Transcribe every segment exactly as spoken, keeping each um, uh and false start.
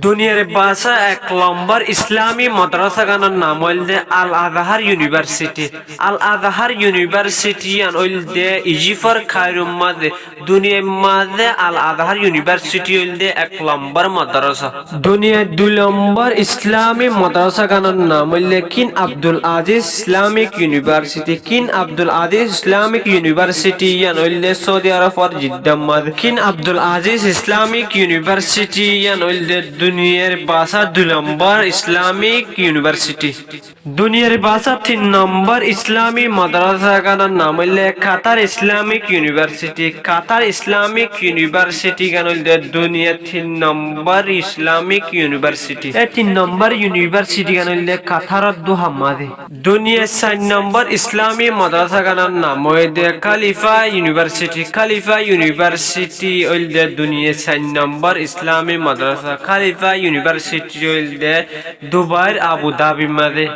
Duniyair baása ek lombor Islámi modorásagánor nam óilde Al Azhar Yunivarsiti. Al Azhar Yunivarsiti yían óilde Ijifór Kairor mazé. Duniyair mazé Al Azhar Yunivarsiti óilde ek lombor modorásá. Duniyair dui lombor Islámi modorásagánor nam óilde King Abdul Aziz Islamic Yunivarsiti. King Abdul Aziz Islamic Yunivarsiti yían óilde Sóudi Arobor Jiddar mazé. King Abdul Aziz Islamic Yunivarsiti yían óilde duniyair baása dui lombor Islámi Yunivarsiti. Duniyair baása tin lombor Islámi modorásagánor nam óilde Katar Islamic Yunivarsiti. Katar Islamic Yunivarsitigán óilde duniyair tin lombor Islámi Yunivarsiti. E tin lombor Yunivarsitigán óilde Kataror Duhar mazé. Duniyair sair lombor Islámi modorásagánor nam óilde Kalifa Yunivarsiti. Kalifa Yunivarsiti óilde duniyair sair lombor Islámi modorásá. Kalifa Yunivarsiti óilde Dubair Abu Dhabir mazé.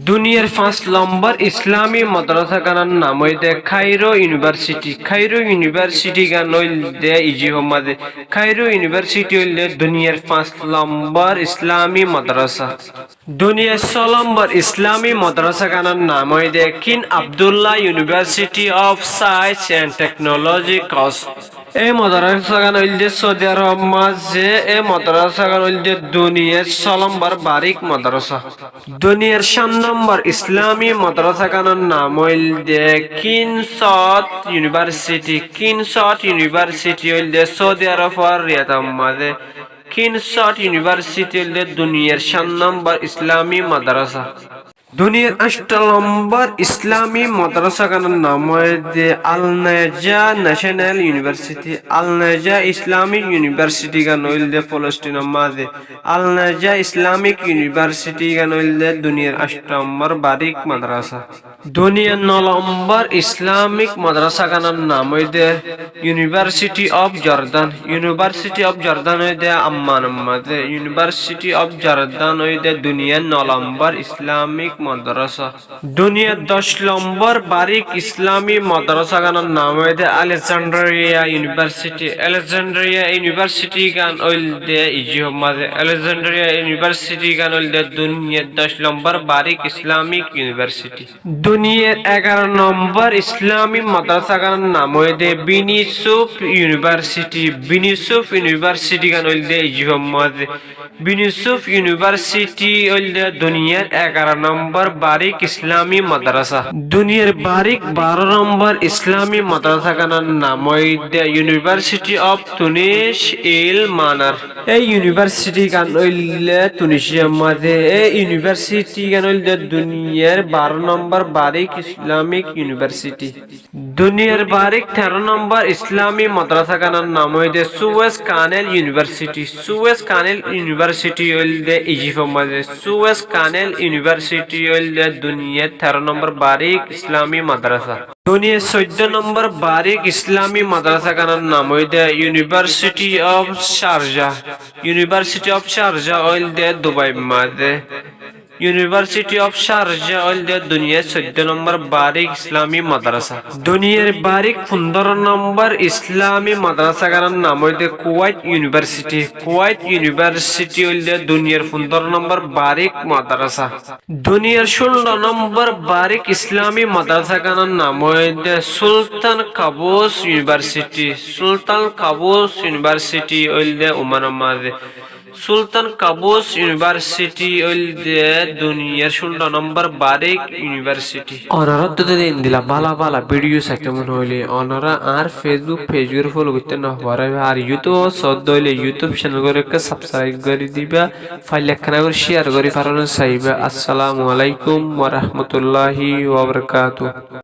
Duniyair fañs lombor Islámi modorásagánor nam óilde Kairo Yunivarsiti. Kairo Yunivarsitigán óilde Ijifór mazé. Kairo Yunivarsiti óilde duniyair fañs lombor Islámi modorásá. Duniyair só lombor Islámi modorásagánor nam óilde King Abdullah University of Science and Technology Kos. E modorásagán óilde Sóudi Arobor mazé. E modorásagán óilde duniyair só lombor barík modorásá. Duniyair háñt lombor Islámi modorásagánor nam óilde King Saud Yunivarsiti. King Saud Yunivarsiti óilde Sóudi Arobor Riyador mazé. King Saud Yunivarsiti óilde duniyair háñt lombor Islámi modorásá. Duniyair añctho lombor Islámi modorásagánor nam óilde Al Neja National Yunivarsiti. Al Neja Islamic Yunivarsitigán óilde Folostinor mazé. Al Neja Islamic Yunivarsitigán óilde duniyair añctho lombor barík modorásá. Duniyair no lombor Islámi modorásagánor nam óilde University of Jordan. University of Jordan óilde Ammanor mazé. University of Jordan óilde duniyair no lombor Islámi modorásá. Duniyair doc lombor barík Islámi modorásagánor nam óilde Alexandria University. Alexandria Universitigán óilde Ijifór mazé. Alexandria Universitigán óilde duniyair doc lombor barík Islámi Yunivarsiti. Duniyair egaro lombor Islámi modorásagánor nam óilde Bin Yusuf Yunivarsiti. Bin Yusuf Yunivarsitigán óilde Ijifór mazé. Bin Yusuf Yunivarsiti óilde duniyair egaro lombor barík Islámi modorásá. Duniyair barík baró lombor Islámi modorásagánor nam óilde University of Tunis El Manar. E yunivarsitigán óilde Tunisiyar mazé. E yunivarsitigán óilde duniyair baró lombor barík Islámi Yunivarsiti. Duniyair barík teró lombor Islámi modorásagánor nam óilde Suez Canal University. Suez Canal University óilde Ijifór mazé. Suez Canal University óilde duniyair teró lombor barík Islámi modorásá. Duniyair soiddó lombor barík Islámi modorásagánor nam óilde University of Sharjah. University of Sharjah óilde Dubair mazé. University of Sharjah óilde duniyair soiddó lombor barík Islámi modorásá. Duniyair barík fundóro lombor Islámi modorásagánor nam óilde Kuwait University. Kuwait University óilde duniyair fundóro lombor barík modorásá. Duniyair cúllo lombor barík Islámi modorásagánor nam óilde Sultan Qaboos University. Sultan Qaboos University óilde Omanor mazé. Sultan Qaboos University óilde duniyair cúllo lombor barík university. Onoráttu zodi endilla bála bála video saité mone hoilé, onorá añár Facebook page gán follow goittó no fúraiba. Ar YouTube ot sódde óile YouTube channel gán ekká subscribe gorí diba. Faille ekkána gorí share gorí farón saiba. Assalamu alaikum wa rahmatullahi wa barakatuhu.